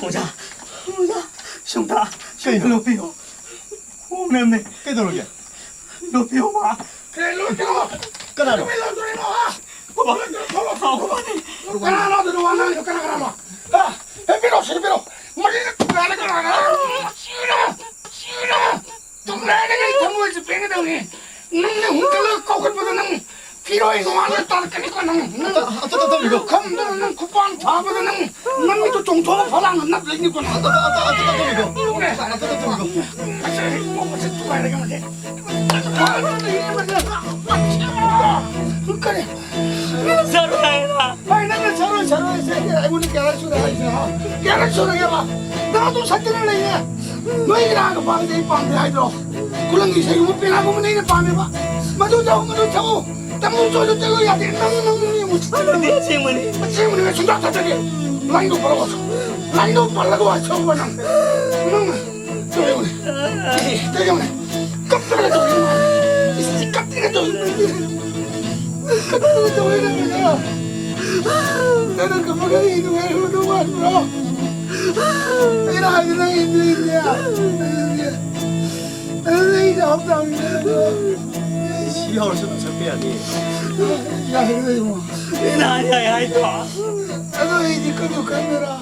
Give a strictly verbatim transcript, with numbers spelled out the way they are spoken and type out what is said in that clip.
ꯑꯣꯖꯥ, ꯑꯣꯖꯥ, ꯁꯨꯝꯇ, ꯁꯨꯝꯇ ꯀꯩꯅꯣ? ꯂꯣꯠꯄꯤꯌꯣ꯫ ꯈꯣꯡꯅꯦꯝꯅꯦ꯫ ꯀꯩꯗꯧꯔꯒꯦ? ꯂꯣꯠꯄꯤꯌꯣꯕ꯫ ꯀꯩ ꯂꯣꯠꯇꯣꯏꯅꯣ? ꯀꯅꯥꯅꯣ? ꯀꯩꯗꯧꯕꯩ ꯂꯣꯠꯇꯣꯏꯅꯣ, ꯍꯥ? ꯕꯕꯥ, ꯕꯕꯥ, ꯕꯕꯥ꯫ ꯀꯅꯥꯅꯣ ꯑꯗꯨꯅ ꯋꯥ ꯉꯥꯡꯉꯤꯗꯣ? ꯀꯅꯥ, ꯀꯅꯥꯅꯣ? ꯍꯥ? ꯍꯦ, ꯄꯤꯔꯛꯑꯣ, ꯁꯤꯗ ꯄꯤꯔꯛꯑꯣ꯫ ꯃꯁꯤꯗ ꯀꯅꯥꯅꯣ, ꯀꯅꯥꯅꯣ? ꯁꯤꯔꯣ, ꯁꯤꯔꯣ꯫ ꯇꯨꯝꯂꯒ ꯑꯩ ꯊꯃꯣꯏꯁꯦ ꯄꯦꯟꯒꯗꯕꯅꯤ꯫ ꯅꯪꯅ ꯍꯨꯟꯒꯠꯂꯒ ꯀꯧꯈꯠꯄꯗ ꯅꯪ ꯐꯤꯔꯣꯏ ꯅꯣꯡꯉꯥꯜꯂꯒ ꯇꯥꯔꯛꯀꯅꯤꯀꯣ ꯅꯪ꯫ ꯅꯪ ꯑꯝꯇ, ꯑꯝꯇ ꯊꯝꯕꯤꯈꯣ꯫ ꯈꯝꯗꯅ ꯅꯪ ꯈꯨꯄꯥꯡ ꯊꯥꯕꯗ ꯅꯪ ꯅꯃꯤꯠꯇꯨ ꯆꯣꯡꯊꯣꯛꯑꯒ ꯐꯂꯥꯡꯅ ꯅꯞ ꯂꯩꯅꯤꯀꯣ ꯅꯪ꯫ ꯑꯝꯇ, ꯑꯝꯇ, ꯑꯝꯇ, ꯑꯝꯇ ꯊꯝꯕꯤꯈꯣ꯫ ꯂꯣꯏꯔꯦ꯫ ꯑꯝꯇ, ꯑꯝꯇ ꯊꯝꯕꯤꯈꯣ꯫ ꯃꯁꯦ, ꯃꯁꯦ ꯊꯨꯒꯥꯏꯔꯒꯦ ꯃꯁꯦ꯫ ꯀꯔꯤ? ꯁꯔꯨ ꯍꯥꯏꯔ꯫ ꯍꯣꯏ, ꯅꯪꯅ ꯁꯔꯣꯏ, ꯁꯔꯣꯏ ꯍꯥꯏꯁꯦ ꯑꯩꯉꯣꯟꯗ ꯀꯌꯥꯔꯛ ꯁꯨꯔꯦ ꯍꯥꯏꯁꯦ, ꯍꯥ? ꯀꯌꯥꯔꯛ ꯁꯨꯔꯒꯦꯕ? ꯅꯪ ꯑꯗꯨꯝ ꯁꯛꯇꯅ ꯂꯩꯌꯦ꯫ ꯅꯣꯏꯒꯤ ꯅꯍꯥꯟ ꯅꯨꯄꯥꯒꯤꯗꯤ ꯑꯩ ꯄꯥꯝꯗꯦ ꯍꯥꯏꯗ꯭ꯔꯣ? ꯈꯨꯂꯪꯒꯤ ꯏꯁꯩꯒꯨꯝꯕ ꯄꯦꯅꯥꯒꯨꯝꯕꯅ ꯑꯩꯅ ꯄꯥꯝꯃꯦꯕ꯫ ꯃꯗꯨ ꯇꯧ, ꯃꯗꯨ ꯊꯛꯎ꯫ ꯇꯝꯕꯨ ꯆꯣꯏꯗ ꯆꯠꯂꯨ ꯌꯥꯗꯦ꯫ ꯅꯪ, ꯅꯪ, ꯅꯪ ꯌꯦꯡꯉꯨ꯫ ꯑꯗꯨꯗꯤ ꯑꯁꯦꯡꯕꯅꯤ꯫ ꯑꯁꯦꯡꯕꯅꯤ, ꯁꯨꯡꯊꯥ ꯊꯥꯖꯗꯦ꯫ ꯂꯥꯏꯟꯗꯣ ꯄꯜꯂꯒ ꯋꯥꯁꯣ꯫ ꯂꯥꯏꯟꯗꯣ ꯄꯜꯂꯒ ꯋꯥꯁꯣꯕ ꯅꯪ꯫ ꯅꯪ, ꯇꯧ ꯌꯦꯡꯉꯨꯅꯦ꯫ ꯇꯧ ꯌꯦꯡꯉꯨꯅꯦ꯫ ꯀꯞꯇꯅ ꯇꯧ ꯌꯦꯡꯉꯨꯅꯦ꯫ ꯏꯁ, ꯀꯞꯇꯅ ꯇꯧ ꯌꯦꯡꯉꯨꯅꯦ꯫ ꯀꯞꯇꯅ ꯇꯧ ꯌꯦꯡꯉꯨꯅꯦ꯫ ꯅꯪꯅ ꯀꯞꯄꯒ ꯑꯩ ꯅꯨꯡꯉꯥꯏꯔꯝꯒꯗꯧ ꯃꯥꯟꯕ꯭ꯔꯣ? ꯑꯩꯅ ꯍꯥꯏꯗꯤ ꯅꯪ ꯏꯟꯗꯤ ꯏꯟꯗꯦ꯫ ꯑꯗꯨꯗꯤ ꯑꯩ ꯖꯥꯕ ꯇꯥꯕꯅꯤꯅꯦ꯫ ꯁꯤ ꯌꯥꯎꯔꯁꯨ ꯑꯗꯨꯝ ꯁꯛꯄ ꯌꯥꯅꯤ꯫ ꯌꯥꯏ, ꯌꯥꯏ, ꯏꯕꯨꯡꯉꯣ꯫ ꯑꯩꯅ ꯍꯥꯏ, ꯌꯥꯏ ꯍꯥꯏꯗ꯭ꯔꯣ? ꯑꯗꯣ ꯑꯩꯗꯤ ꯀꯞꯁꯨ ꯀꯞꯅꯔꯥ?